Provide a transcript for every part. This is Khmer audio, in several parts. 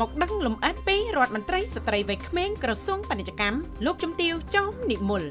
មកដឹងលម្អិតពីរដ្ឋមន្ត្រីស្ត្រីវ័យក្មេងក្រសួងពាណិជ្ជកម្មលោកជំទាវចោមនិមល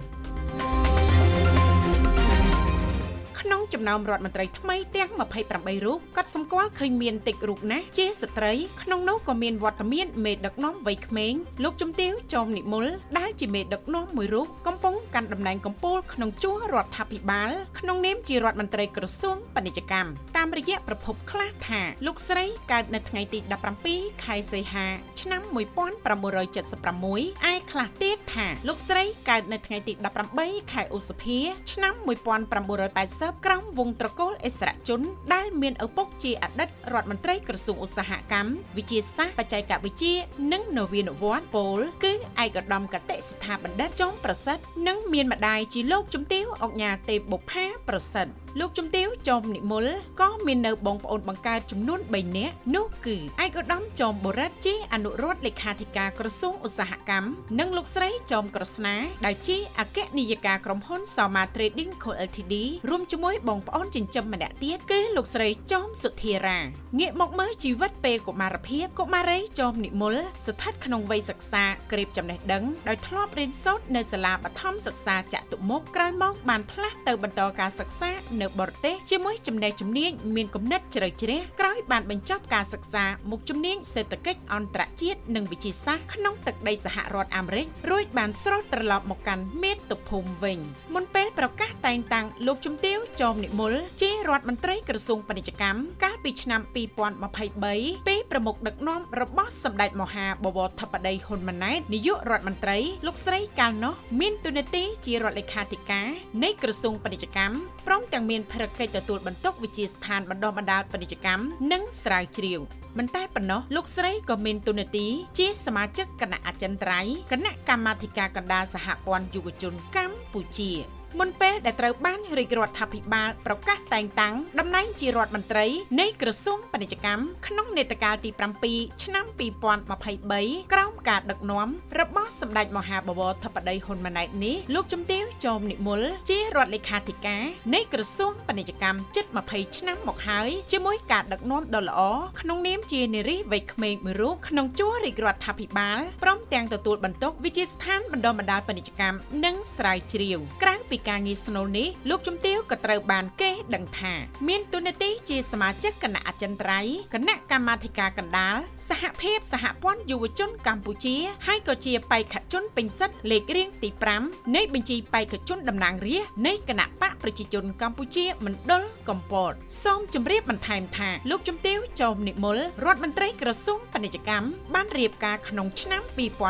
ក្នុងចំណោមរដ្ឋមន្ត្រីថ្មីទាំង28រូបក៏សម្គាល់ឃើញមានតិចរូបណាស់ជាស្ត្រីក្នុងនោះក៏មានវត្តមានមេដឹកនាំវ័យក្មេងលោកជំទាវចោមនិមលដែលជាមេដឹកនាំមួយរូបកំពុងកាន់តំណែងកំពូលក្នុងជួររដ្ឋាភិបាលក្នុងនាមជារដ្ឋមន្ត្រីក្រសួងពាណិជ្ជកម្មតាមរយៈប្រភពខ្លះថាលោកស្រីកើតនៅថ្ងៃទី17ខែសីហាឆ្នាំ1976ឯខ្លះទៀតថាលោកស្រីកើតនៅថ្ងៃទី18ខែឧសភាឆ្នាំ1980ក្រោមវងត្រកូលអិសរាជជនដែលមានឪពុកជាអតីតរដ្ឋមន្ត្រីក្រសួងឧស្សាហកម្មវិទ្យាសាស្ត្របច្ចេកវិទ្យានិងនវានុវត្តន៍ពលគឺឯកឧត្តមកតិស្ថាបណ្ឌិតចុងប្រសិទ្ធនិងមានម្ដាយជាលោកជំទាវឧកញ៉ាទេពបុប្ផាប្រសិទ្ធលោកជំទាវចោមនិមលក៏មាននៅបងប្អូនបង្កើតចំនួន3នាក់នោះគឺឯកឧត្តមចោមបុរិទ្ធជាអនុរដ្ឋលេខាធិការក្រសួងឧស្សាហកម្មនិងលោកស្រីចោមក្រស្នាដែលជាអគ្គនាយិកាក្រុមហ៊ុន Soma Trading Co Ltd រួមជាមួយបងប្អូនចិញ្ចឹមម្នាក់ទៀតគឺលោកស្រីចោមសុធារាងាកមកមើលជីវិតពេលកុមារភាពកុមារីចោមនិមលស្ថិតក្នុងវ័យសិក្សាក្រេបចំណេះដឹងដោយធ្លាប់រៀនសូត្រនៅសាលាបឋមសិក្សាចតុមុខក្រោយមកបានផ្លាស់ទៅបន្តការសិក្សានៅបរទេសជាមួយចំណេះជំនាញមានគំនិតជ្រៅជ្រះក្រោយបានបញ្ចប់ការសិក្សាមុខជំនាញសេដ្ឋកិច្ចអន្តរជាតិនិងវិទ្យាសាស្ត្រក្នុងទឹកដីសហរដ្ឋអាមេរិករួចបានស្រោចត្រឡប់មកកាន់មាតុភូមិវិញមុនពេលប្រកាសតែងតាំងលោកជំទាវចោមនិមលជារដ្ឋមន្ត្រីក្រសួងពាណិជ្ជកម្មកាលពីឆ្នាំ2023ពេលប្រមុខដឹកនាំរបស់សម្ដេចមហាបវរធិបតីហ៊ុនម៉ាណែតនាយករដ្ឋមន្ត្រីលោកស្រីកាលនោះមានតួនាទីជារដ្ឋលេខាធិការនៃក្រសួងពាណិជ្ជកម្មព្រមទាំងមានភារកិច្ចទទួលបន្ទុកវិទ្យាស្ថានបណ្ដុះបណ្ដាលពាណិជ្ជកម្មនិងស្រាវជ្រាវមិនតែប៉ុណ្ណោះលោកស្រីក៏មានតួនាទីជាសមាជិកគណៈអចិន្ត្រៃយ៍គណៈកម្មាធិការកណ្ដាលសហព័ន្ធយុវជនកម្ពុជាមុនពេលដែលត្រូវបានរាជរដ្ឋាភិបាលប្រកាសតែងតាំងតំណែងជារដ្ឋមន្ត្រីនៃក្រសួងពាណិជ្ជកម្មក្នុងនេតកាលទី7ឆ្នាំ2023ក្រោមការដឹកនាំរបស់សម្ដេចមហាបវរធិបតីហ៊ុនម៉ាណែតនេះលោកជំទាវចោមនិមលជារដ្ឋលេខាធិការនៃក្រសួងពាណិជ្ជកម្មជិត20ឆ្នាំមកហើយជាមួយការដឹកនាំដ៏ល្អក្នុងនាមជានារីវ័យក្មេងមួយរូបក្នុងជួររាជរដ្ឋាភិបាលព្រមទាំងទទួលបន្ទុកវិទ្យាស្ថានបណ្ដុះបណ្ដាលពាណិជ្ជកម្មនិងស្រាវជ្រាវក្រៅពីការងារស្នូលនេះលោកជំទាវក៏ត្រូវបានគេដឹងថាមានតួនាទីជាសមាជិកគណៈអចិន្ត្រៃយ៍គណៈកម្មាធិការកណ្ដាលសហភាពសហព័ន្ធយុវជនកម្ពុជាហើយក៏ជាបេក្ខជនពេញសិទ្ធិលេខរៀងទី5នៃបញ្ជីបេក្ខជនតំណាងរាស្ត្រនៃគណៈបក្សប្រជាជនកម្ពុជាមណ្ឌលកំពតសូមជម្រាបបន្ថែមថាលោកជំទាវចោមនិមលរដ្ឋមន្ត្រីក្រសួងពាណិជ្ជកម្មបានរៀបការក្នុងឆ្នាំ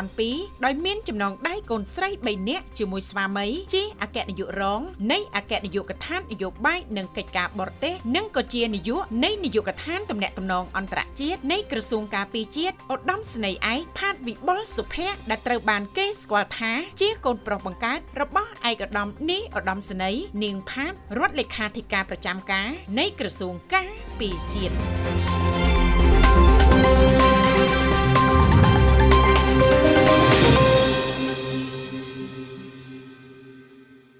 2002ដោយមានចំណងដៃកូនស្រី3នាក់ជាមួយស្វាមីជាអគ្គនាយករងនៃអគ្គនាយកដ្ឋាននយោបាយនិងកិច្ចការបរទេសនិងក៏ជានាយកនៃនាយកដ្ឋានទំនាក់ទំនងអន្តរជាតិនៃក្រសួងការពារជាតិឧត្តមសេនីយ៍ឯកផាតវិបុលសុភ័ក្រដែលត្រូវបានគេស្គាល់ថាជាកូនប្រុសបង្កើតរបស់ឯកឧត្តមនាយឧត្តមសេនីយ៍នាងផាតរដ្ឋលេខាធិការប្រចាំការនៃក្រសួងការពារជាតិ។